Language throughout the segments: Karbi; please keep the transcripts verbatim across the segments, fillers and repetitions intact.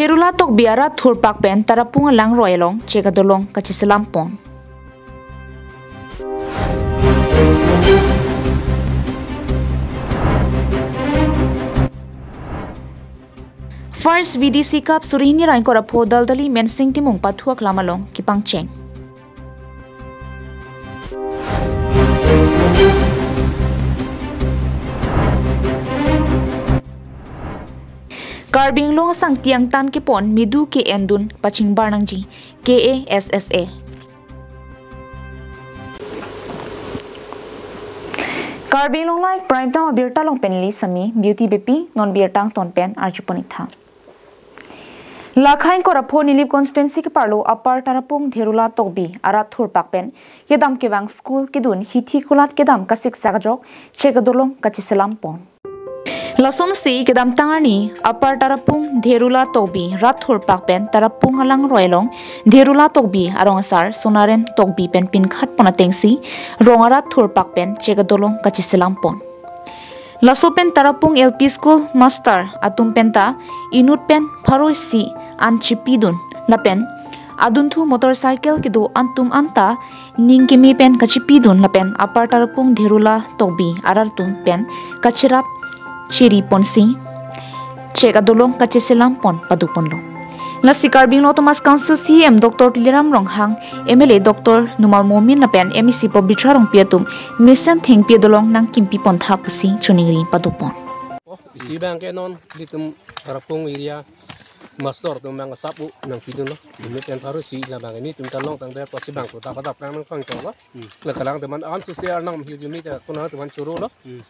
Dherula Tokbi arat thurpak pen Tarapung alangroi along chek adolong kacheselam pon. First V D C Cup suri hini ra ingkoi ra pho Daldali Mensing Timung pathu aklam along kepangcheng. Karbi Anglong asangti angtan kepon medu ke-endun pachingbar nangji, K A S S A. Karbi Anglong Live Prime Time abirta along pen neli Sami Beauty Beypi, non birta angton pen arjupon-ik tha. Lakhai ingkoi ra pho Nilip constituency keparlo Upper Tarapung Dherula Tokbi arat thurpak pen kedam kevang school kedun hithi kulat kedam kasiksak ajok chek adolong kacheselam pon. Lasonsi kedamtang arni Upper Tarapung Dherula Tokbi rat thurpak pen Tarapung alangroi along Dherula Tokbi arong asar Sonarem Tokbi pen pinkhat pon atengsi rong arat thurpak pen chek adolong kacheselam pon. Laso pen Tarapung L P School master atum penta inut pen pharo isi an chipidun lapen adunthu motorcycle kedo atum anta ning keme pen kachipidun lapen Upper Tarapung Dherula Tokbi arat atum pen kacherap cheri ponsi chek adolong kacheselam pon pado ponlo. Lasi Karbi Anglong Autonomous Council C E M Doctor Tuliram Ronghang, M L A Doctor Numal Momin lapen M A C Pabitra Rongpi atum mesen thengpi adolong nangkimpi pontha pusi choningri pado pon. Oh, isi abang ke non ilitum Tarapung area master atum abang asap u nangpidunlo. Inut pen pharo isi la abang nelitum ta longtang ber pusi abang kota kota prang nangpangchonglo. Hmm. La kalang teman an sese arnam hirjumi ta kuna teman chorolo. Hmm.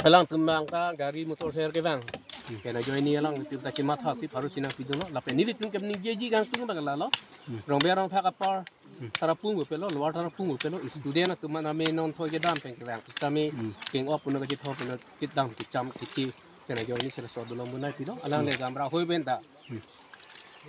Alangtum abang ta gari motor ser kevang. Hmm. Kena ajoine alangtum ta chemathasi pharo isi nangpidunlo. Lapen nelitum ke ningjeji kangtung abang lalo. Hmm. Rongber rongthak apar. Hmm. Tarapung pelo, Lower Tarapung pelo. Student atum an ame non thoi kedam pen kevang. Sitame Hmm. keng-op puno kachethor puno kedam kecham kechi. Kena ajoine sera so dolong bunai pilo. Alang Hmm. le Gamra Hoi pen ta. Hmm.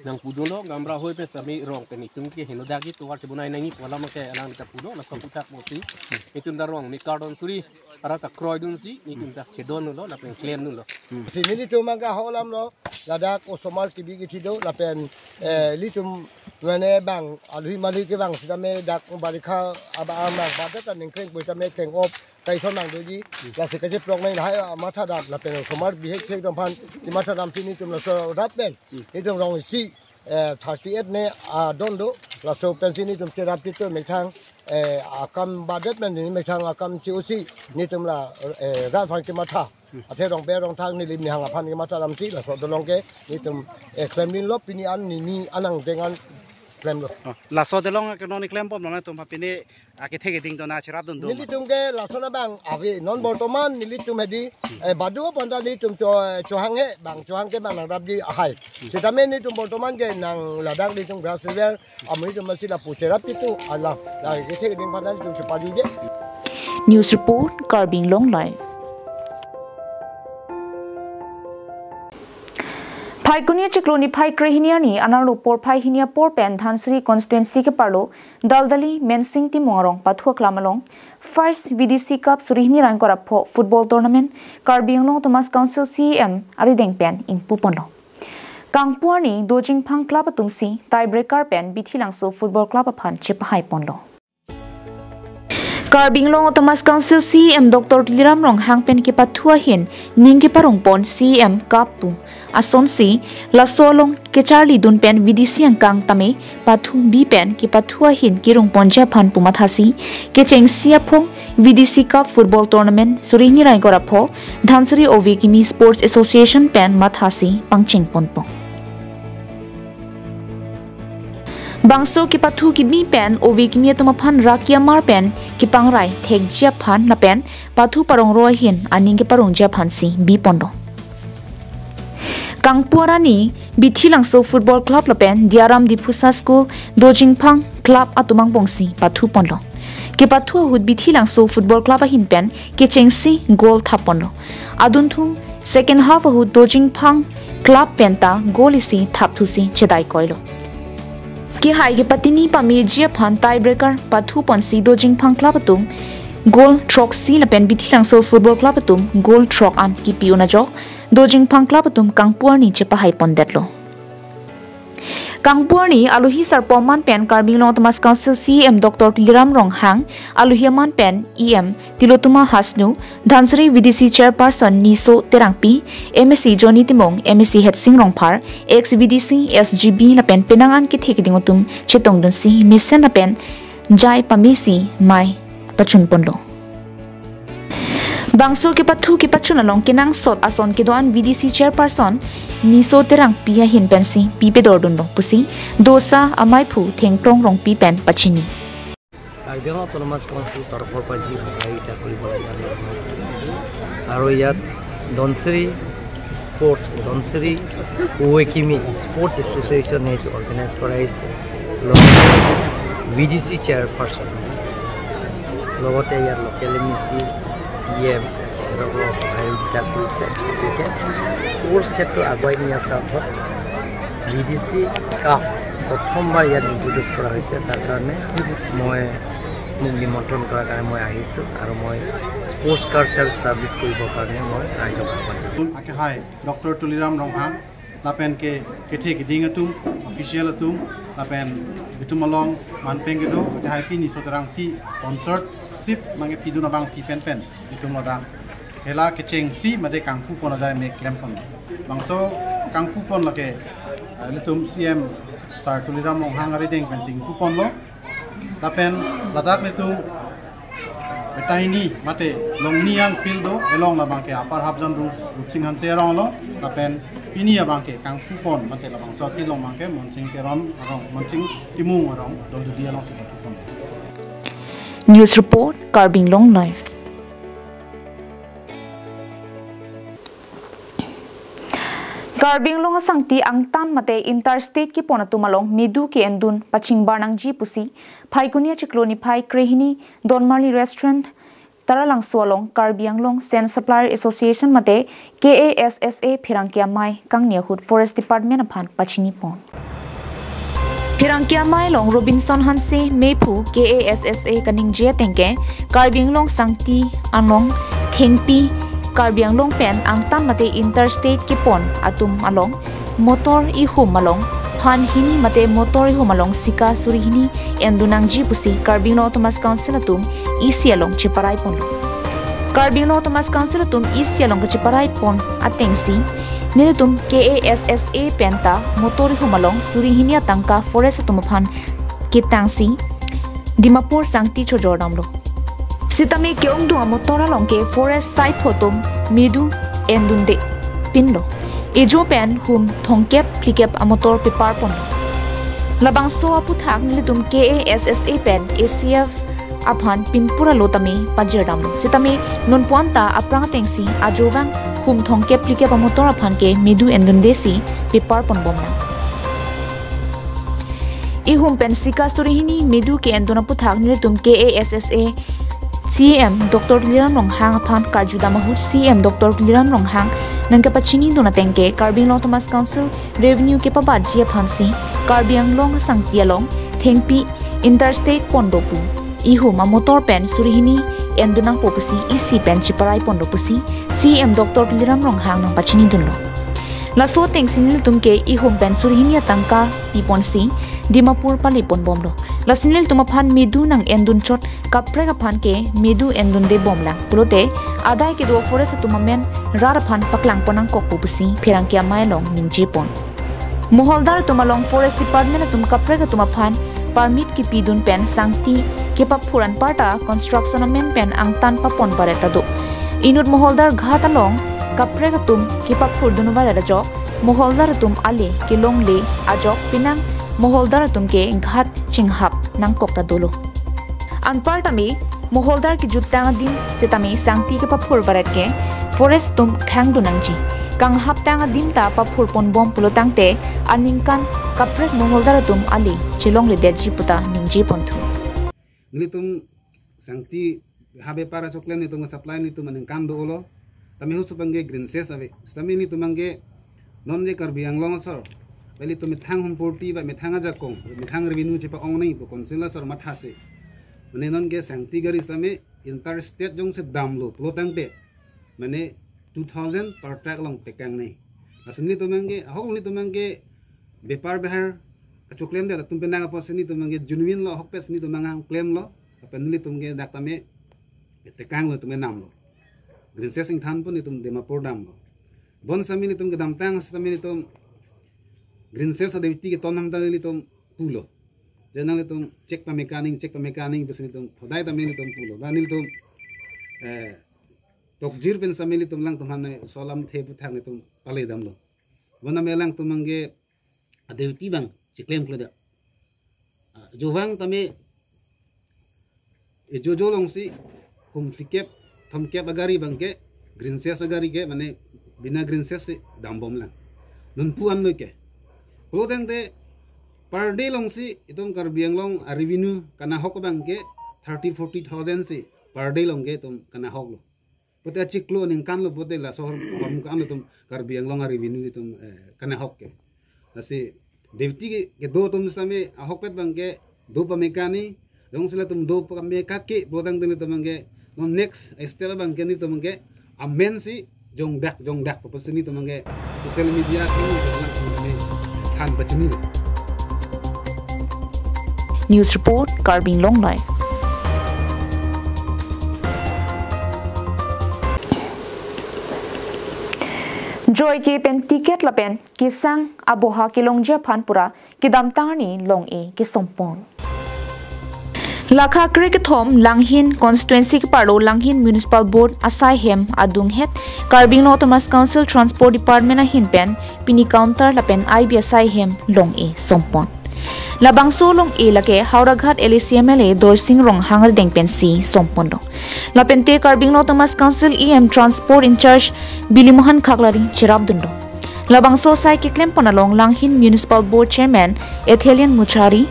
Nangpudunlo, Gamra Hoi pen sami rong pen itum ke heno dagi tovar chebunai nangji pu alam ke alang ta pudo, laso aputhak mosi. Hmm. Itum ta rong ni kardom suri arat ta kroidunsi, itum ta chedonlo, lapen klemdunlo. Hmm. Si nelitum abang ke aholamlo, ladak osomar kebi kethi do, lapen, eh, ilitum mane abang alui malui kevang sitame dak barikha abang abang badet ta ningkreng pu sitame keng-op kaithon nangdoji, lasi kacheprok nang lahai, ah, mathadam, lapen osomar bihek thek atum aphan, kematha damsi nelitum laso rat pen, nelitum rong isi, eh, thirty eight ne, ah, don do, laso pensi nelitum cherap kito methang, eh, akam badet pen neli methang akam che-osi, nelitum la, eh, rat aphan kematha, athe rongber rongthak Nilip Nihang aphan kematha damsi, laso dolong ke, nelitum, eh, klemdunlo pini an nini anang dengan klemlo. Oh, laso dolong ke non klem pon non atum pini akethe keding dona cherap dun dun. Nelitum ke lason abang ave non bortoman nelitum hedi, eh, badu aphan ta nelitum cho-, chohang he bang chohang ke bang nangrapji ahai. Sitame nelitum bortoman ke nang ladak nelitum grass level amonit atum masi lapu cherap kito ala la kethe keding aphan ta nelitum chepajuje. News report, Karbi Anglong Live. Phaikuni achiklo niphai krehini arni anerlo porphai hini apor pen Dhansiri constituency keparlo Daldali Mensing Timung arong pathu aklam along First V D C Cup suri hini ra ingkoi ra pho football tournament Karbi Anglong Autonomous Council C E M arideng pen ingpu ponlo. Kangpu arni Dojingphang Club atumsi tiebreaker pen Bithilangso Football Club aphan chepahai ponlo. Karbi Anglong Autonomous Council C E M Doctor Tuliram Ronghang pen kepathu ahin ning keparong pon C E M Cup pu asonsi laso along kecharlidun pen V D C angkang tame pathu bi pen kepathu ahin kerung ponji aphan pu mathasi kechengsi aphong V D C Cup Football Tournament suri hini ra ingkoi ra pho Dhansiri Ove Kimi Sports Association pen mathasi pangcheng ponpo. Bangso kepathu kebi pen Ove Kimi atum aphan raki amar pen kepangrai thekji aphan lapen pathu parong ro ahin aning keparongji aphansi bi ponlo. Kangpu arni Bithilangso Football Club lapen Diaram Diphusa School Dojingphang Club atum angbongsi pathu ponlo. Kepathu ahut Bithilangso Football Club ahin pen kechengsi goal thap ponlo. Adunthu second half ahut Dojingphang Club penta goal isi thapthusi chedai koilo. Kehai kepatini pameji aphan tiebreaker pathu ponsi Dojingphang Club atum goal throksi lapen Bithilangso Football Club atum goal throk an kipi un ajok Dojingphang Club atum kangpu arni chepahai pondetlo. Kangpu arni alohi sarpo aman pen Karbi Anglong Autonomous Council C E M Doctor Tuliram Ronghang, alohi aman pen E M Tilottama Hasnu, Dhansiri V D C Chairperson Niso Terangpi, M A C Johnny Timung, M A C Headsing Rongphar, ex V D C, S G B lapen penang an kethe keding atum chetongdunsi mesen lapen jai pamesi mei pachunponlo. Bangso kepathu kepachun along kenangsot ason kedo-an V D C Chairperson Niso Terangpi ahin pensi pipedordunlo pusi Dosa amaiphu Thengkrong Rongpi pen pachini. Karbi Anglong autonomous council তৰফৰ পৰা যি সহায়িকা কৰিব লাগে আমি, আৰু ইয়াত ধনচিৰি স্পৰ্টছ, ধনচিৰি ৱেকিমি স্পৰ্টছ এছ'চিয়েশ্যনে এইটো অৰ্গেনাইজ কৰা হৈছে। লগতে ভি ডি চি চেয়াৰপাৰ্চন, লগতে ইয়াৰ লোকেল এম ই চি, ই এম, তেওঁলোকক সহায়যোগিতা কৰিছে। গতিকে স্পৰ্টছ ক্ষেত্ৰ আগুৱাই নিয়াৰ স্বাৰ্থত ভি ডি চি কাপ প্ৰথমবাৰ ইয়াত ইণ্ট্ৰডিউচ কৰা হৈছে। তাৰ কাৰণে মই, মোক নিমন্ত্ৰণ কৰাৰ কাৰণে মই আহিছোঁ আৰু মই স্পৰ্টছ কালচাৰ ষ্টাব্লিছ কৰিবৰ কাৰণে মই ৰাইজক আহ্বান জনাইছোঁ। Akehai Doctor Tuliram Ronghang, lapen ke kethe keding atum, official atum, lapen itum along manpeng kedo, akehai Pi Niso Terangpi sponsorship, mane pidun abang pi pen pen itum ladak hela kechengsi mate kangpupon ajai me klempon. Bangso kangpupon lake, eh, ilitum C M Sir Tuliram Ronghang arideng pensi ingpuponlo. Lapen ladak ilitum beta hini mate longni an field do, along labang ke Upper Hafjan Rup, Rupsing Hanse arong lo, lapen pini abang ke kangpupon mate labangso aphi along abang ke Monsing Teron arong, Monsing Timung arong, Dongdudi alongsi kangpupon. News report, Karbi Anglong Live. Karbi Anglong asangti angtan mate interstate kepon atum along medu ke-endun pachingbar nangji pusi Phaikuni achiklo niphai krehini Donmarli Restaurant Taralangso along Karbi Anglong Sand Supplier Association mate K A S S A pherangke amei kangni ahut Forest Department aphan pachinipon. Pherangke amei along Robinson Hanse, meiphu K A S S A kaningje ateng ke Karbi Anglong sangti anong thengpi Karbi Anglong pen angtan mate interstate kepon atum along motor ihum along phan hini mate motor ihum along sika suri hini endun nangji pusi Karbi Anglong Autonomous Council atum E C along cheparai ponlo. Karbi Anglong Autonomous Council atum E C along kacheparai pon atengsi nelitum K A S S A penta motor ihum along suri hini atangka forest atum aphan kitangsi Dimapur sangti chojordamlo. Sitame ke-ongdung amotor along ke forest saipho atum medu endunde pinlo. Ejo pen hum thomkep phlikep amotor pepar ponlo. Labangso aputhak nelitum K A S S A pen A C F aphan pinpura lo tame pajirdamlo. Sitame nonpu-an ta aphrang atengsi ajovang hum thomkep phlikep amotor aphan ke medu endundesi pepar ponbomnang. Ihum pen sika suri hini medu ke-endun aputhak nelitum K A S S A C E M Doctor Tuliram Ronghang aphan karjudam ahut C E M Doctor Tuliram Ronghang nangkepachinidun ateng ke Karbi Anglong Autonomous Council revenue kepabatji aphansi Karbi Anglong asangti along thengpi interstate pon do pu ihum amotor pen suri hini endun nangpo pusi E C pen cheparai pon do pusi C E M Doctor Tuliram Ronghang nangpachinidunlo. Laso atengsi nelitum ke ihum pen suri hini atangka piponsi Dimapur pale ponbomlo. Lasi nelitum aphan medu nang-endun chot kaprek aphan ke medu endunde bomlang pulote adai kedo forest atum amen rat aphan paklang pon nangkokpo pusi pherangke amei along ningje pon. Moholdar atum along Forest Department atum kaprek atum aphan permit kepidun pen sangti kepaphur anparta construction amen pen angtan papon baret ta do. Inut Moholdar ghat along kaprek atum kepaphurdun baret ajok Moholdar atum ale kelongle ajok penang Moholdar atum ke ghat chinghap nangkok ta dolo. Anparta me Moholdar kejuttang adim sitame sangti kepaphur baret ke forest atum khangdun nangji. Kanghaptang adim ta paphur ponbom pulo tangte aningkan kaprek Moholdar atum ale chelongledetji puta ningje ponthu. Nelitum sangti ha bepar achoklem nelitum supply nelitum aningkan dolo. Tame husu abangke grievances ave. Sitame nelitum abangke non je Karbi Anglong asor, ilitum methang humpurti ba methang ajakong, methang revenue chepa-ong nangji pu council asor mathasi. Mane non ke sangti gari sitame interstate jongsi damlo pulo tangte mane two thousand per truck along pekang nangji. Lason nelitum abangke, ahok nelitum abangke bepar behar kachoklemdet atum penang apotsi nelitum abangke genuine lo, ahokpet si nelitum abang klemlo. Lapen nelitum ke dak tame tekanglo, nelitum namlo. Greencess ingthan pu nelitum Dimapur damlo. Bonsitame nelitum kedamtang sitame nelitum Greencess aduty keton nang tame nelitum pulo. Janang nelitum check pamekaning, check pamekaning pusi nelitum hodai tame nelitum pulo. Ba nelitum, eh, tokjir pen sitame nelitum alangtum aphan solam the puthak nelitum pale damlo. Bonta me alangtum abangke aduty abang chiklemkledet. Ah, jovang tame, eh, jojo alongsi hum thikep, thomkep agari abangke, Greencess agari ke, mane bina Greencess si dambomlang. Nonpu anlo ke. Pulotangte per day alongsi itum Karbi Anglong a-revenue kanahok abangke thirty, forty thousand si per day along ke itum kanahoklo. Pute achiklo aningkanlo pute laso ahormu ke-an itum Karbi Anglong a-revenue itum, eh, kanahok ke. Lasi duty ke, kedo atum sitame ahokpet abangke do pamekani, jongsi latum do pamekake pulotangte nelitum abangke non next step abangke nelitum abangke amen si jongdak jongdak pu pusi nelitum abangke social media ke nelitum abangke than pachini. News report, Karbi Anglong Live. Joike pen ticket lapen kesang aboha kelongji aphan pura kedamtang arni long-e kesompon. Lakha krekethom Langhin constituency keparlo Langhin Municipal Board asai hem adunghet Karbi Anglong Autonomous Council Transport Department ahin pen pini counter lapen I B asai hem long-e sompon. Labangso long-e lake Howraghat L A C M L A Dorsing Ronghang adeng pensi somponlo. Lapente Karbi Anglong Autonomous Council E M Transport in-charge Bilimohan Khaklari cherapdunlo. Labangso asai keklempon along Langhin Municipal Board Chairman Ethelian Muchari,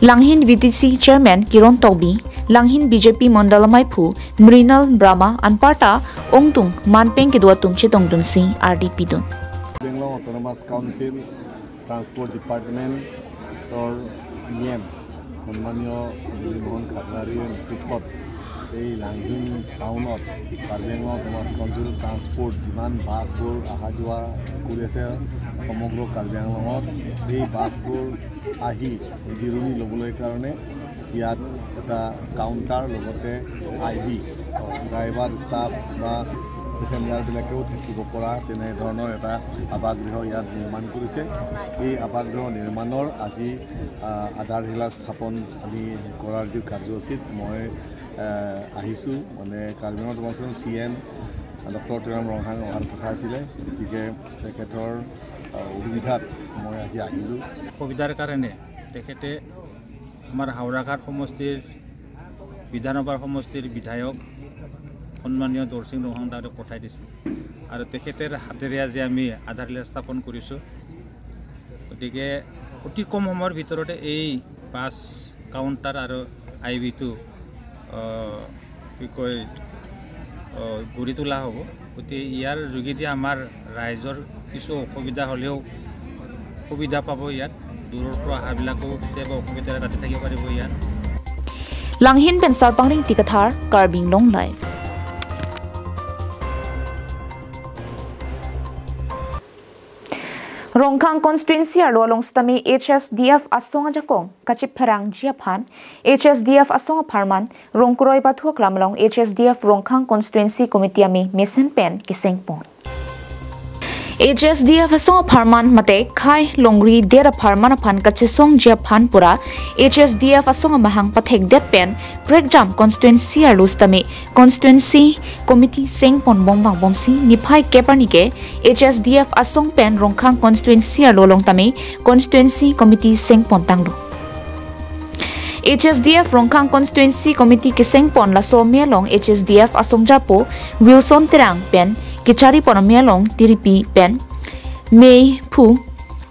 Langhin V D C Chairman Kiron Tokbi, Langhin B J P Mondal amaiphu Mrinal Brahma anparta ongdung manpeng kedo atum chetongdunsi ardi pidun. Karbi Anglong Autonomous Council Transport Department tor E M সন্মানীয় বিলিমোহন খাগলাৰীৰ নেতৃত্বত এই লাংহিন টাউনত কাৰ্বি Anglong autonomous council transport যিমান বাছবোৰ অহা যোৱা কৰি আছে সমগ্ৰ কাৰ্বি আংলঙত, এই বাছবোৰ আহি জিৰণি ল'বলৈ কাৰণে ইয়াত এটা কাউণ্টাৰ লগতে আই বি, ড্ৰাইভাৰ, ষ্টাফ বা পেচেঞ্জাৰবিলাকেও থাকিব পৰা তেনেধৰণৰ এটা আৱাসগৃহ ইয়াত নিৰ্মাণ কৰিছে। এই আৱাসগৃহ নিৰ্মাণৰ আজি, আহ, আধাৰশিলা স্থাপন আমি কৰাৰ যি কাৰ্যসূচীত মই, আহ, আহিছোঁ, মানে কাৰ্বি আংলং অট'নমাছৰ চি এম ডক্টৰ তুলিৰাম ৰংহাং অহাৰ কথা আছিলে, গতিকে তেখেতৰ, আহ, অসুবিধাত মই আজি আহিলোঁ। অসুবিধাৰ কাৰণে তেখেতে আমাৰ হাওৰাঘাট সমষ্টিৰ বিধানসভাৰ সমষ্টিৰ বিধায়ক সন্মানীয় দৰসিং ৰংহাং ডাঙৰীয়াক পঠাই দিছিল আৰু তেখেতৰ হাতেৰে আজি আমি আধাৰশিলা স্থাপন কৰিছোঁ। গতিকে অতি কম সময়ৰ ভিতৰতে এই বাছ কাউণ্টাৰ আৰু আই বিটো, আহ, কি কয়, আহ, গঢ়ি তোলা হ'ব। গতিকে ইয়াৰ যোগেদি আমাৰ ৰাইজৰ কিছু অসুবিধা হ'লেও সুবিধা পাব ইয়াত। দূৰৰ পৰা অহাবিলাকো কেতিয়াবা অসুবিধাৰে তাতে থাকিব পাৰিব ইয়াত। Langhin pen Sarpang Ringti Kathar, Karbi Anglong Live. Rongkhang constituency arlo along sitame H S D F asong ajakong kachipherangji aphan H S D F asong apharman Rongkroi Pathu Aklam along H S D F Rongkhang Constituency Committee amei mesen pen kesengpon. H S D F asong apharman mate khei longri der apharman aphan kachesongji aphan pura H S D F asong amahang pathekdet pen prekjam constituency arlo sitame constituency committee sengpon bom vangbomsi niphai kep arni ke H S D F asong pen Rongkhang constituency arlo along tame constituency committee sengpon tanglo. H S D F Rongkhang Constituency Committee kesengpon laso amei along H S D F asong japo Wilson Terang pen kecharipon amei along tiripi pen meiphu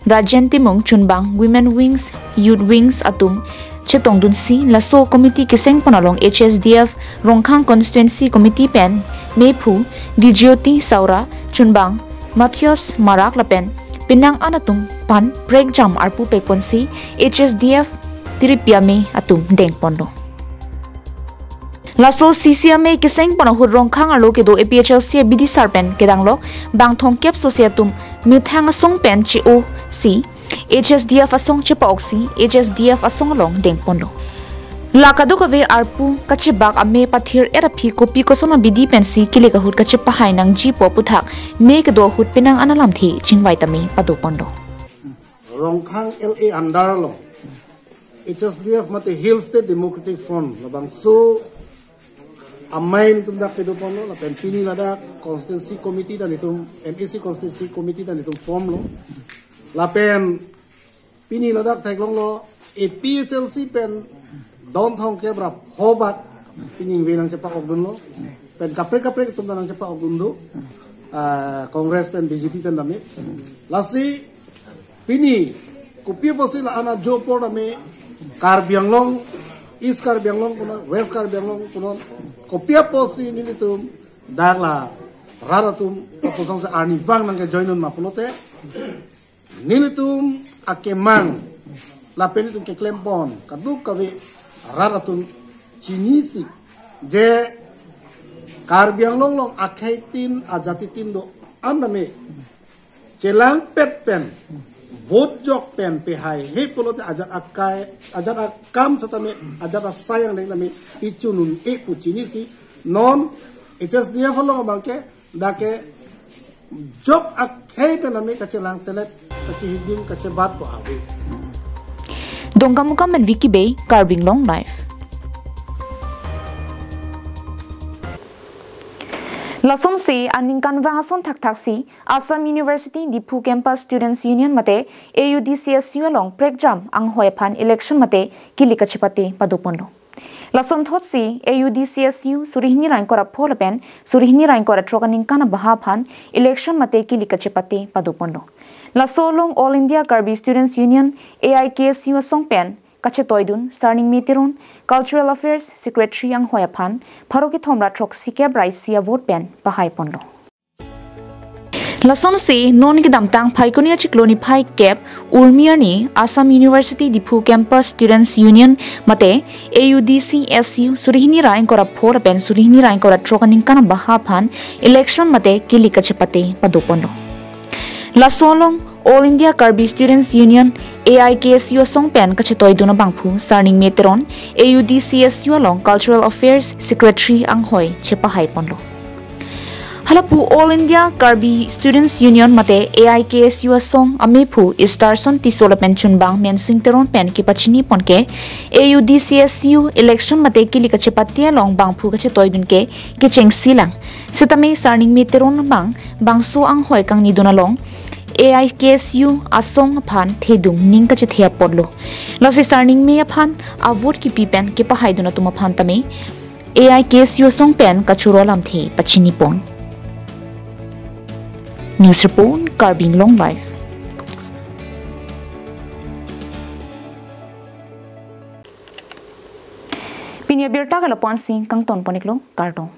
Rajen Timung chunbang Women Wings, Youth Wings atum chetongdunsi laso committee kesengpon along H S D F Rongkhang Constituency Committee pen meiphu Dijyoti Saura chunbang Matthias Marak lapen penang an atum aphan prekjam arpu peponsi H S D F tiripi amei atum dengponlo. Laso C C amei kesengpon ahut Rongkhang arlo kedo A P H L C abidisar pen kedanglok bang thomkep sosi atum methang asong pen che-osi H S D F asong chepa-oksi H S D F asong along dengponlo. La kadokave arpu kachebak amei pathir-et aphi kopi koson abidi pensi kilik ahut kachepahai nangjipo aputhak mei kedo ahut penang an alamthe chingvai tame padoponlo. Rongkhang L A under along H S D F mate Hill State Democratic Front labangso amei nelitum dak kedoponlo, lapen pini ladak constituency committee ta nelitum, M A C constituency committee ta nelitum formlo. Lapen pini ladak theklonglo A P H L C pen don thomkep ra pho bak pini ingve nangchepa-okdunlo. Pen kaprek kaprek atum ta nangchepa-okdun do. Ah, Congress pen B J P pen tame. Lasi pini kopi apotsi la-an ajo apor tame Karbi Anglong, East Karbi Anglong punon, West Karbi Anglong punon, kopi apotsi nelitum dak la rat atum apusong se arnivang nangkejoin un ma pulote, nelitum akemang lapen nelitum keklempon kadokave rat atum chinisi je Karbi Anglong along akheitin ajatitin do-an tame chelangpet pen vote jok pen pehaihe pulote ajat akai, ajat akam setame, ajat asai angdeng tame ichun un-e pu chinisi non H S D F along abangke dak ke jok akhei pen tame kachelang selet, kachehijim, kachebatpo ave. Dongkamukam pen Vicky Bey, Karbi Anglong Live. Lasonsi aningkanvang ason thakthaksi Assam University Diphu Campus Students Union mate A U D C S U along prekjam anghoi aphan election mate kilik kachepate padoponlo. Lasonthotsi A U D C S U suri hini ra ingkoi ra pho lapen suri hini ra ingkoi ra throk aningkan abaha aphan election mate kilik kachepate padoponlo. Laso along All India Karbi Students Union, A I K S U asong pen kachetoidun Sarningme Teron, Cultural Affairs Secretary anghoi aphan pharo kethom ra throksikep ra isi avote pen pahaiponlo. Lasonsi non kedamtang Phaikuni achiklo niphai kep Urmi arni Assam University Diphu Campus Students Union mate A U D C S U suri hini ra ingkoi ra pho lapen suri hini ra ingkoi ra throk aningkan abaha aphan election mate kilik kachepate padoponlo. Laso along All India Karbi Students Union, A I K S U asong pen kachetoidun abangphu Sarningme Teron, A U D C S U along Cultural Affairs Secretary anghoi chepahaiponlo. Halapu All India Karbi Students Union mate A I K S U asong amephu Starson Tisso lapen chunbang Mensing Teron pen kepachinipon ke A U D C S U election mate kilik kachepate along bangphu kachetoidun ke kechengsi lang. Setame Sarningme Teron abang bangso anghoi kangnidun along A I K S U asong aphan thedung ning kachethe apotlo. Lasi Sarningme aphan avote kipi pen kepahaidun atum aphan tame A I K S U asong pen kachoro alamthe pachinipon. News report, Karbi Anglong Live. Pini abirta ke lapu-ansi kangtonpon-iklo, kardom.